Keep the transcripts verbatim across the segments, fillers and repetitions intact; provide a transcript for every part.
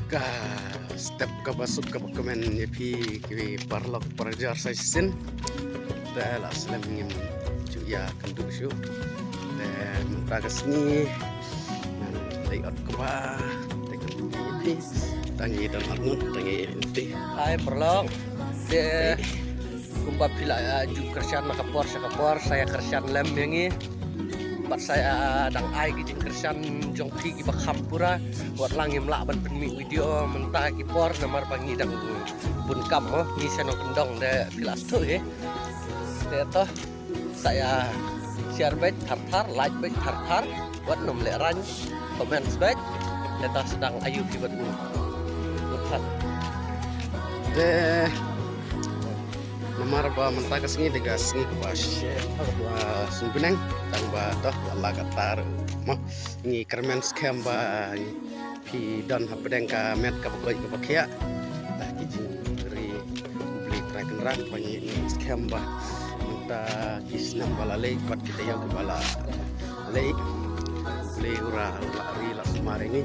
Ka step kaba suk kaba kmen ïa phi ki paralok parajor sa shisien. Te la slem ngim ju ïa kynduh shuh. Te mynta ka sngi ngan leit ot kba. Te ka phi tang ïa don ot ngut tang ïa ti. Hai paralok. Te kumba phi la, ah, ju kyrshan na ka por sha ka por, sa ïa kyrshan lem ïa ngi. Bad sa ïa dang ai ki jingkyrshan jong phi kiba kham pura. Wat la ngim lah ban pynmih video mynta ki por namar ba ngi dang bun kam ho, ngi sha nongkyndong de phi la sngewthuh hi. Te to sa ïa share beit thar thar, like beit thar thar. Wat nym lehraiñ, comment beit. Te to sdang aïu phi bad u. Te namar ba mynta ka sngi dei ka sngi kaba shisha kaba sngewbha tang ba to la ka tar mo ngi kyrmen skhem ba phi don hapdeng ka met kaba koit kaba khiah. Te ki jingri U Blei Trai Kynrad ba ngi skhem ba mynta ki snem ba la leit bad kita ïa kiba la leit. Blei u ra la ri la sumar ini.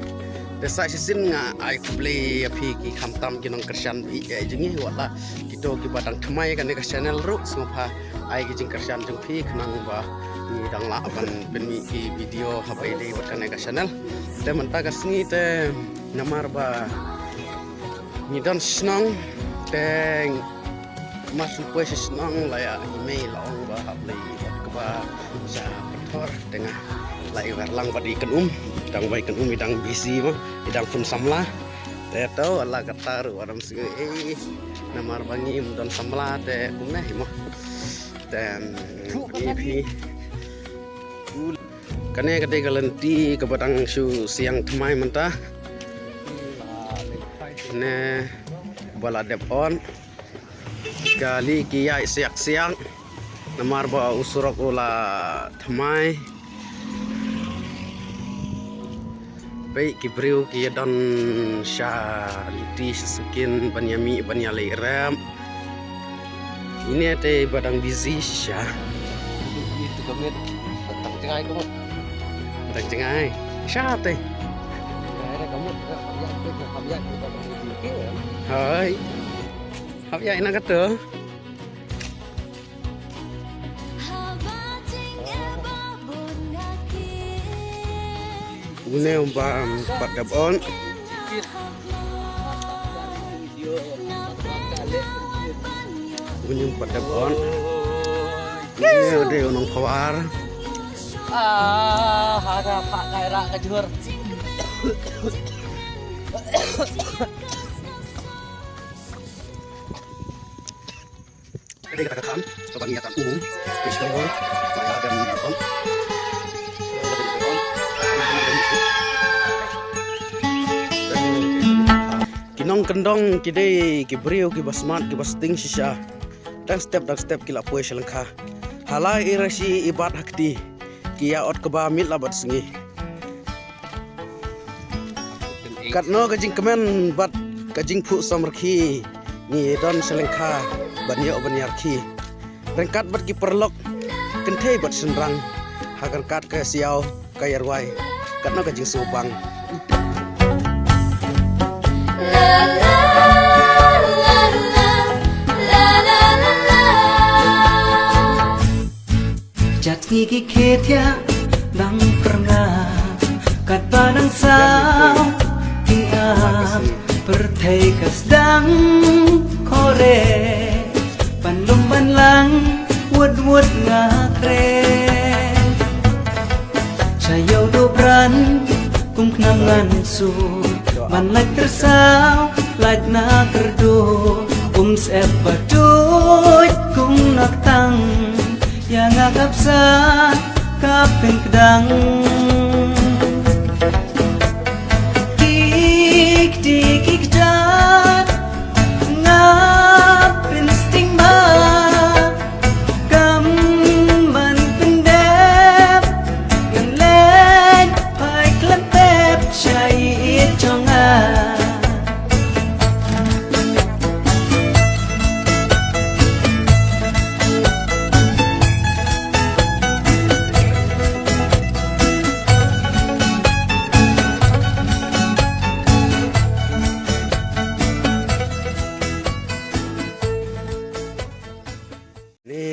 Te sa shisien nga ai khublei ïa phi ki khamtam ki nongkyrshan ba ïeit jong ngi wat la kito kiba dang thymmai kane ka channel ruh sngewbha ai ki jingkyrshan jong phi khnang ba ngi dang lah ban pynmih ki video haba ïadei bad kane ka channel. Te mynta ka sngi te namar ba ngi don shnong te mar shu poi sha shnong la ïa i mei la ong ba hap leit ot kba sha Pathor te nga la i wer lang bad i kynum. Dang bai kynum i dang busy mo i dang pun samla. Te to la kata ruh wadam sngi ei namar ba ngim don samla te kumne hi mo. Te phi kane ka dei ka lynti kaba dang shu siang thymmai mynta. Ne ba la dep on. Kali ki ïaid siak siak namar ba u surok u la thymmai. Peit ki briew ki ïa don sha lynti sha skin ban ïa mih ban ïa leit rep. Ine te ba dang busy shisha. Itu ka met tang jngai ka mut. Tang jngai. Sha te. Jngai re ka mut. Hai. Hap ïa ina kata. Une um bam pat dep on. Une um pat dep on. Une u dei u nongpawar. Ah, ha ka pha kai ra ka jhur. Ka dei kata ka kham kaba ngi ïa kan um. Vegetable ba ïa dang ïa kan. Ki nongkyndong ki dei ki briew kiba smat kiba sting shisha. Dang step dang step ki la poi sha lyngkha. Ha la i rashi i bat ha kti ki ïa ot kaba miet la bad sngi. Katno ka jingkmen bad ka jingphuh samrkhie ngi don sha lyngkha ban ïoh ban ïarkhie ryngkat bad ki paralok kynthei bad shynrang ha ryngkat ka siaw ka ïarwai katno ka jingsngewbang. Jat ngi ki khie thiah dang pyrngah katba nang saw ki ap pyrthei ka sdang khore ban lum ban lang wut wut nga kre. Sha ïew dubran kum khnang ngan su ban lait kyrsaw lait na kyrduh um sep ba tuid kum na ktang. Ïa nga kap sa kap pynkdang. Tik tik ik jat nga pynsting ba kam ban pyndep ngan leit phai khlem pep sha ïeit jong nga.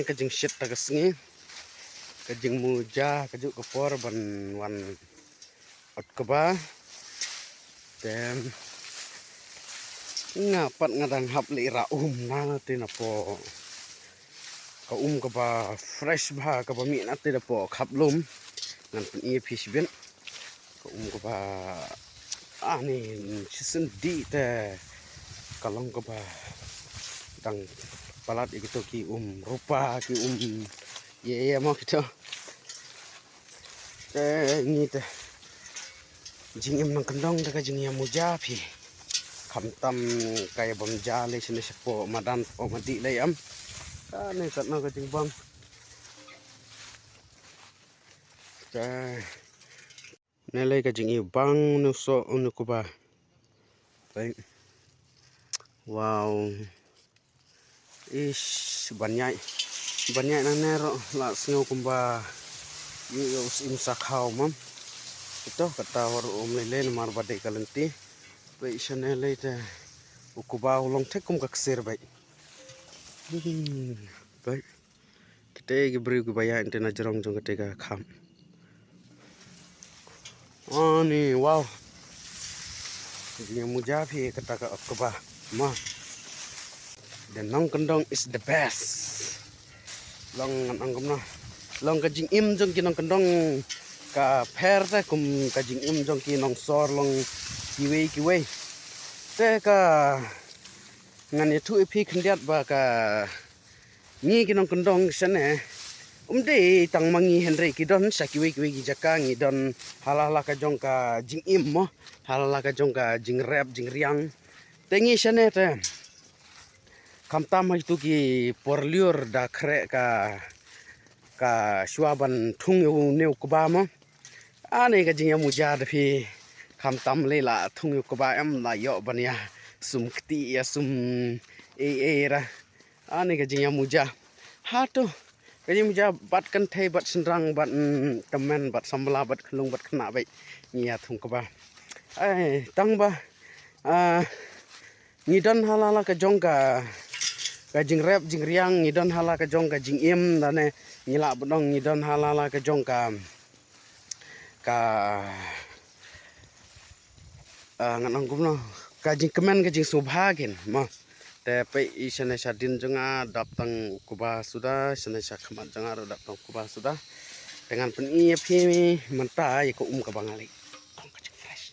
ka jingshit ta ka sngi, ka jingmuja ka juk ka por ban wan ot kaba. Te nga pat nga dang hap leh ira um na te na po. Ka um kaba fresh bha kaba mih na te na po khap lum. Ngan pyn-i phi shibit. Ka um kaba ani shisien dih te ka long kaba dang palat ïa kito ki um rupa ki um ïa ïa mo kito. Te ngi te jingim nongkyndong te ka jingïamuja phi. Khamtam ka ïa bam ja lei shane shapoh madan shapoh madih lei em. Kane katno ka jingbam. Te ne lei ka jingïabang ne u soh ne u kba. Te wow. Ish, ban ïaid, ban ïaid nangne ruh la sngew kumba ïa u syiem sakhaw mam. Ito kata war um lei lei namar ba dei ka lynti. Peit shane lei te u kba u long thik kum ka ksiar beit. Hmm, beit. Kite ki briew kiba ïaid te na jrong jong kate ka kham. Ani, wow. Jingïamuja phi kata ka ot kba. Ma. The nongkyndong is the best. Long ngan ong kumno. Long ka jingim jong ki nongkyndong ka pher te kum ka jingim jong ki nongsor long kiwei kiwei. Te ka ngan ïathuh ïa phi khyndiat ba ka ngi ki nongkyndong shane um dei tang ma ngi hynrei ki don sha kiwei kiwei ki jaka ngi don ha la la ka jong ka jingim mo ha la la ka jong ka jingrep jingriang. Te ngi shane te khamtam ha kitu ki por lyiur da khreh ka ka shuwa ban thung ïa une u kba mo. Ani ka jingïamuja da phi khamtam lei la thung ïa u kba em la ïoh ban ïa sum kti ïa sum ei ei ra. Ani ka jingïamuja. Hato ka jingïamuja bad kynthei bad shynrang bad mm, tymmen bad samla bad khyllung bad khynnah bad ngi ïa thung kba. Ai tang ba ah, ngi don ha la la ka jong ka ka jingrep jingriang ngi don ha la ka jong ka jingim da ne ngi lah ban ong ngi don ha la la ka jong ka ka ah, ngan ong kumno ka jingkmen ka jingsngewbha kin mo. Te peit i shane sha dien jong nga dap tang u kba suda shane sha khmat jong nga ruh dap tang u kba suda. Te ngan pyn-i ïa phi mynta ïa ka um kaba nga leh. Tang ka jingfresh.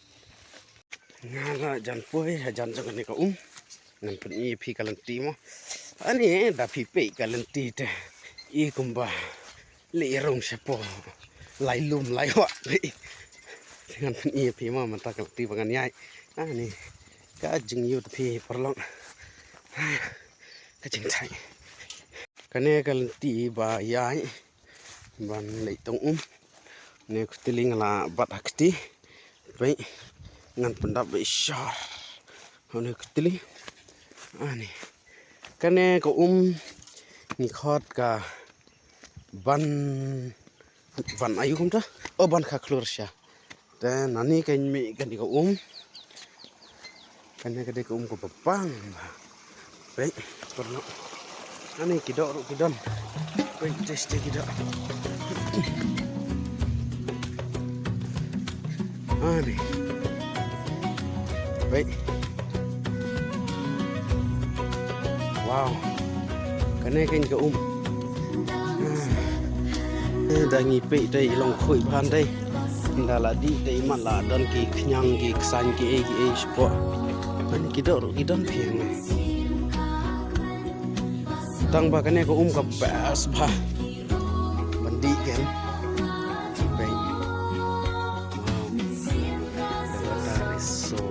Nga la jan poi hajan jong kane ka um. Ngan pyn-i ïa phi ka lynti mo. Ani da phi peit ka lynti te i kumba leh rung shapoh lai lum lai wah. Ngan pyn-i ïa phi mo mynta ka lynti ba ngan ïaid. Ani ka jingïoh te phi paralok. Ka jingthait. Kane ka lynti ba ïaid. Ban leit tong um. Ne kutli nga la bat ha kti. Peit ngan pyndap ba ishar. Hone kutli. Ani. Kane ka um ngi khot ka ban ban ayu kumta. O ban kha khlur sha. Te nani ka mih kane ka um. Kane ka dei ka um kaba bang. Peit, paralok. Ani ki doh ruh ki don. Peit, test ki doh. Ani. Peit. Wow. Kane kan ka um. Da ngi peit te i long khuid bha te. Da la dih te i mat la don ki khñiang ki ksain ki ei ki ei shapoh. Ani ki doh ruh ki don phi hangne. Tang ba kane ka um ka best bha. Ban dih ken. Peit. Wow. The water is so, so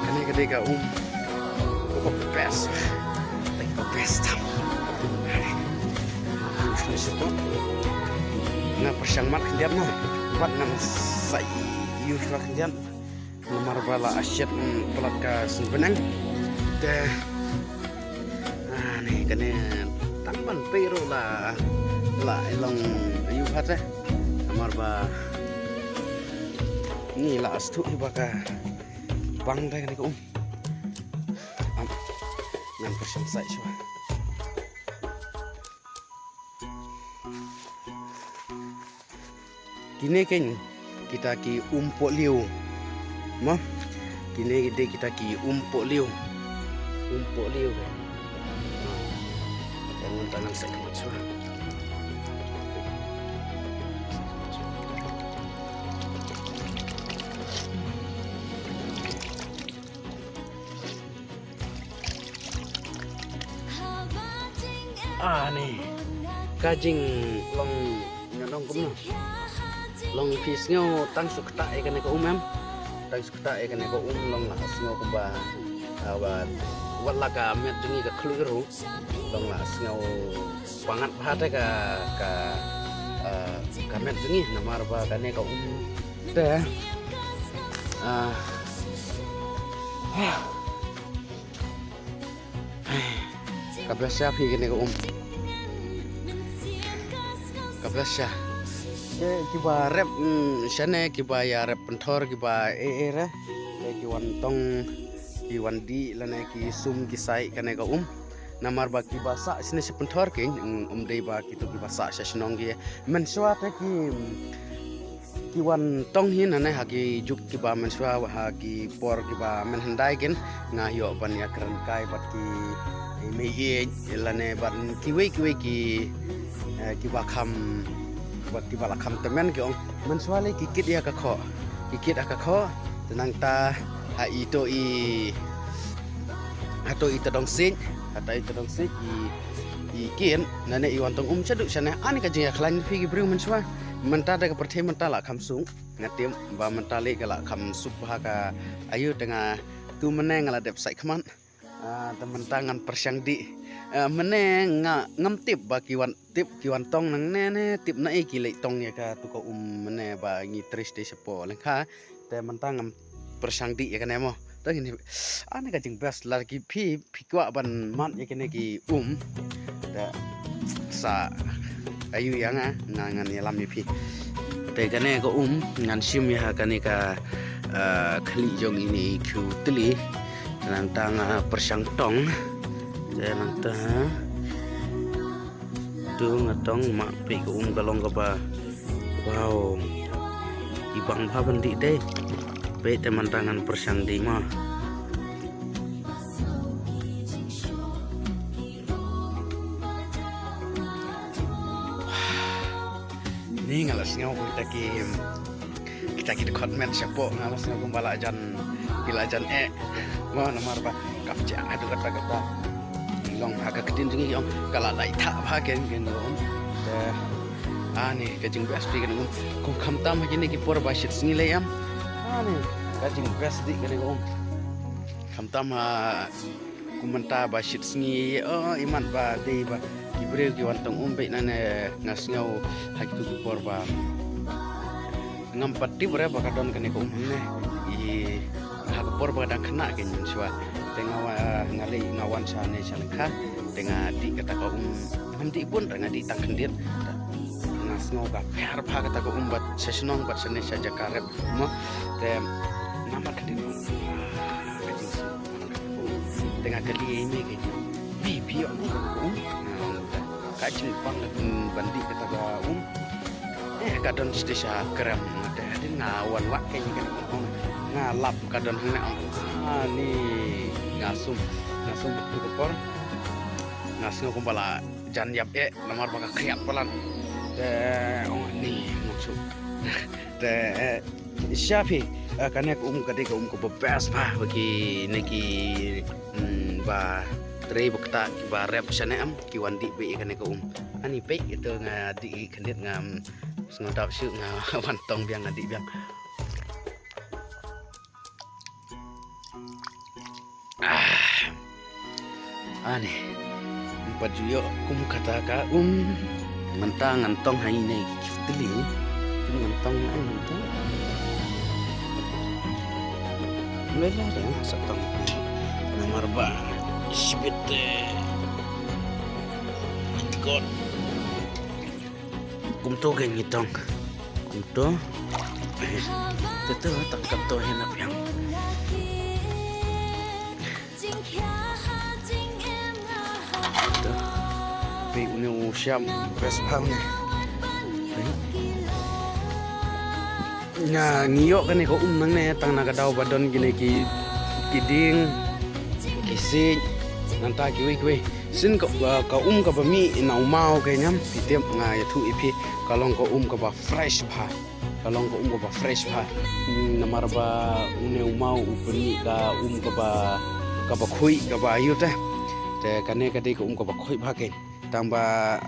Kane ka dei ka um kaba best. Like the best. Nga pyrshang mat khyndiat na. Wat ngan sa ïoh shuwa khyndiat. Namar ba la shet, mm, palat ka sngewbha. Te, ah, ne kane tang ban pei ruh la, la i long ïoh ha te. Namar ba ngi la sdang hi ba ka bang te kane ka um. Am, ngan pyrshang sa shuwa. Kine kein kita ki um pohliew. Mo? Kine dei kita ki um pohliew. Um pohliew. Ka ngun tangan sa ka matsua. Ah, ne. Ka jinglong, nga long kumno? Long phi sngew tang shu ktah ïa kane ka um em? Tang shu ktah ïa kane ka um long la sngew kumba, ah, wat, wat la ka met jong ngi ka khluk ruh. Long la sngew pyngat bha te ka, ka, ah, ka met jong ngi namar ba kane ka um te. Ah. Ah. Ka best sha phi kane ka um. Ka best sha. Te kiba rep, mm, shane kiba ïarep pynthor kiba eh eh re. Te ki wan tong, ki wan dih lane ki sum ki sai kane ka um. Namar ba kiba sah shane sha pynthor kein, mm, um dei ba kito kiba sah sha shnong ki. Mynshuwa te ki, mm, ki wan tong hi nane ha ki juk kiba mynshuwa ha ki por kiba mynhyndai kein nga ïoh ban ïakren kai bad ki mei ïeit lane bad kiwei kiwei ki, eh, kiba kham, bad kiba la kham tymmen ki ong mynshuwa lei ki kit ïa ka khoh, ki kit ïa ka khoh. Te nangta ha ito i, ha to i tadong sik, ha to i tadong sik i, i kit nane i wan tong um shaduh shane. Ani ka jingïakhlaiñ phi ki briew mynshuwa. Mynta da ka pyrthei mynta la kham suk. Nga tip ba mynta lei ka la kham suk bha ka ayu te nga tu mynne nga la dep sait khmat. Ah, te mynta ngan pyrshang dih. Ah, mynne nga ngam tip ba ki wan tip ki wan tong nangne ne tip na ei ki leit tong ïa ka tu ka um mynne ba ngi trei shatei shapoh lyngkha. Te mynta ngam pyrshang dih ïa kane mo. Te ngin, ah, ne ka jingbest la ki phi, phi kwah ban mad ïa kine ki um. Te sa ayu ïa nga, nga ngan ïalam ïa phi. Te kane ka um ngan shim ïa kane ka, eh, khlieh jong ine i khiew tylli. Nangta nga pyrshang tong. Te nangta tu nga tong ma phi ka um ka long kaba. Wow. I bang bha ban dih dei. Peit te mynta ngan pyrshang dih ma. Ni nga la sngew kita ki, kita ki dkhot met shapoh nga la sngew kumba la jan, ki la jan eh. Mo namar ba ka pjah haduh katta katta. Long ha ka ktien jong ngi ong ka la dei thah bha ken ken long. Te ani ka jingbest phi kane um. Kum khamtam ha kine ki por ba shit sngi lei em. Ani ka jingbest dih kane um. Khamtam ha kum mynta ba shit sngi o imat ba dei ba ki briew ki wan tong um beit nane nga sngew ha kitu ki por ba ngam pat tip re ba ka don kane ka um hangne. I ha ka por ba ka dang khynnah kein mynshuwa. Te nga wa, nga leit nga wan shane sha lyngkha. Te nga dih kata ka um, ngam dih bun re nga dih tang khyndiat. Nga sngew ka pher bha kata ka um bad sha shnong bad shane sha jaka rep mo. Te namar khyndiat bun. Te nga kylli ïa i mei kein. Mei phi ïoh ne ka um? Nga ong te ka jingbang ban dih kata ka um. Eh, ka don shatei sha krem. Nga te hadien nga wan wad kein ka ong. Nga lap ka don hangne ong. Ani nga sum, nga sum bad tu ka por. Nga sngew kumba la jan ïap eh namar ba ka khriat palat. Te ong ani ngam shu. Te eh, sha phi, eh, kane ka um ka dei ka um kaba best bha ba kine ki, mm, ba trei ba kata kiba rep shane em ki wan dih beit ïa kane ka um. Ani peit ito nga dih khyndiat nga, mm, sngewdap shuh nga wan tong biang nga dih biang. Ah. Ani. Em pat ju ïoh kum kata ka um. Mynta ngan tong ha ine ki kif tylli. Kum ngan tong na mynta. Lele de sa tong. Namar ba. Isbit de. My God. Kumto ka ngi tong. Kumto. Eh, to to tak kumto hi na biang. To. Peit une u sham best bha une. Peit. Nga ngi ïoh kane ka um nangne tang na ka daw ba don kine ki, ki dieng, ki siej, nangta kiwei kiwei. Shisien ka, ka um kaba mih na u maw ka ñiam, phi tip nga ïathuh ïa phi, ka long ka um kaba fresh bha. Ka long ka um kaba fresh bha. Hmm, namar ba une u maw u pynmih ka um kaba, kaba khuid kaba ïa te. Te kane ka dei ka um kaba khuid bha kein. Tang ba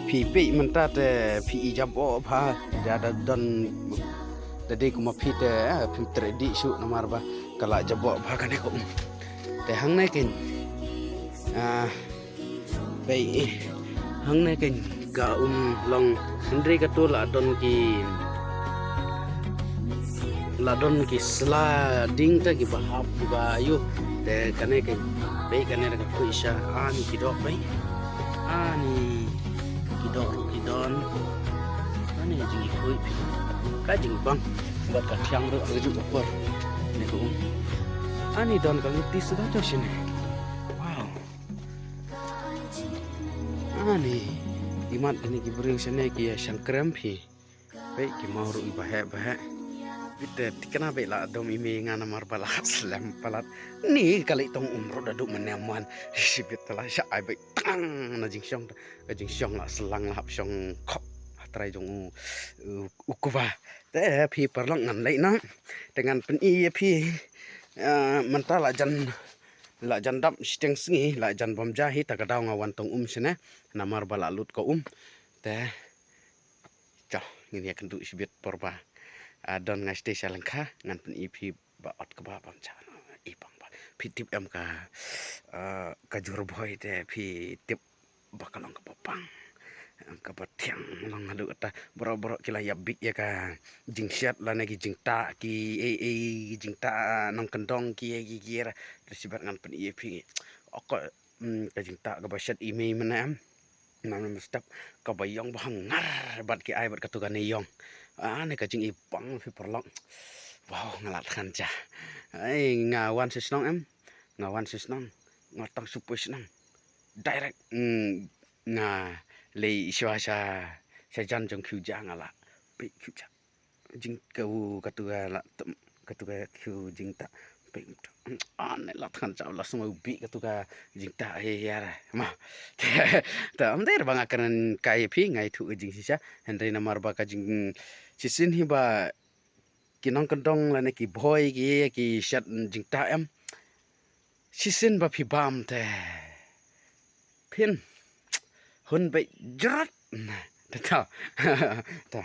phi peit mynta te phi i jaboh bha, da da don da dei kum ma phi te, eh, phim treh dih shuh namar ba ka la jaboh bha kane ka um. Te hangne kein, ah, peit, eh, hangne kein ka um long hynrei kato la don ki la don ki sla dieng te kiba hap kiba ïoh. Te kane ka, peit kane ka khuid sha, ani ki doh peit. Ani ki doh ruh ki don. Ani jingkhuid ka jingbang bad ka thiang ruh ha kajuh ka por. Ne ka um. Ani don ka lynti suda to shane. Wow. Ani imat kine ki briew shane ki ïa shang krem phi. Peit ki maw ruh i ba heh ba heh. Bit te thikna beit la dom i mei nga namar ba la slem palat. Ni ka leit tong um ruh da duk mane man. Shibit te la sha ai beit tang na jingshong. Ka jingshong la slang la hap shong khop. Trai jong u, u, u kuba. Te phi paralok ngan leit na. Te ngan pyni ïa phi. Eh, mynta la jan, la jan dap shiteng sngi, la jan bam ja hi ta ka daw nga wan tong um shane. Namar ba la lut ka um. Te Chah, ngin ïa kynduh shibit por ba, ah, don nga shatei sha lyngkha, ngan pyni phi ba ot kaba bam ja, i pang ba. Phi tip em ka, ah, ka jhur bhoi te phi tip ba ka long kaba pang. Kaba thiang long haduh kata, baroh baroh ki la ïa bit ïa ka jingshet lane ki jingtah ki ei ei jingtah nongkyndong ki ei ki ki ra. Te shibit ngan pyni phi. Ok, mm, ka jingtah kaba shet i mei mynne em. Nam nam step kaba ïong ba hangar bad ki ai bad katu kane ïong. Ah, ne ka jingïapang phi paralok. Wow, nga la than ja. Ai, nga wan sha shnong em. Nga wan sha shnong. Nga tang shu poi shnong. Direct, mm, nga leit shuwa sha, sha jan jong Khiu Ja nga la. Peit Khiu Ja. Jing ka u katu ka la tem, katu ka u jingtah. Peit, ah, ne la than ja la sngewbha katu ka jingtah hi ya ra. Ma. Ta am der ba nga kren kai phi ngai thu ka jingshisha. Hynrei namar ba ka jing shisien hi ba ki nongkyndong lane ki bhoi ki, ki shet jingtah em. Shisien ba phi bam te. Phin. Hun beit jrot. Ta ta. Ta.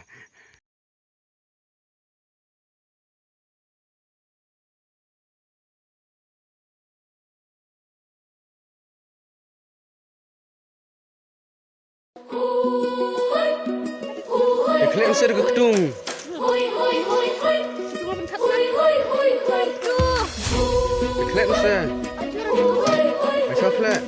Khlem ser ka ktung. Khlem ser. Acha khlem.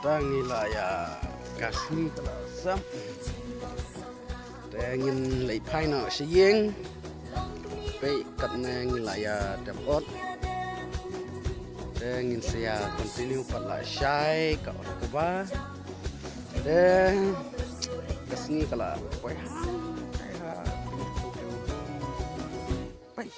Ngi la ïa ka sngi ka la sep. Te ngin leit phai noh sha ïing. Peit katne ngi la ïa dep ot. Te ngin sa ïa continue pat la shai ka ot kaba. Te ka sngi ka la poi ha. Peit.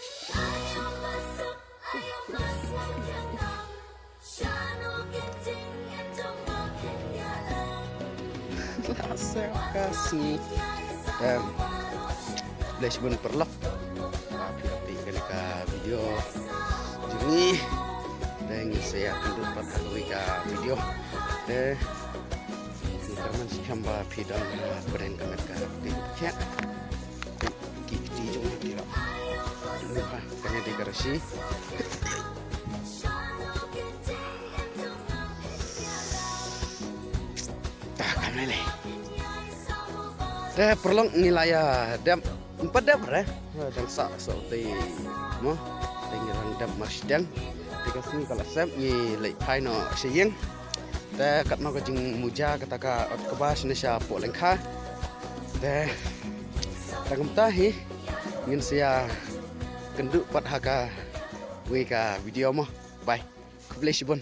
Lasa ka sngi. Em, khublei shibun paralok ba phi ïa peit kane ka video jong ngi. Te ngin sa ïa kynduh pat ha kawei ka video. Te ngin kyrmen skhem ba phi don, eh, pdeng ka met ka pdeng ka. Ki kti jong ngi ki la. Kane dei ka rasi. Ta kam lei lei. Te paralok ngi la ïa dep, em pat dep re. Dang sah sah te mo. Te ngi dang dep marshiteng. Te ka sngi ka la sep ngi leit phai noh sha ïing. Te katno ka jingmuja kata ka ot kaba shane sha poh lyngkha. Te tang kumta hi ngin sa ïa kynduh pat ha kawei ka video mo. Bye. Khublei shibun.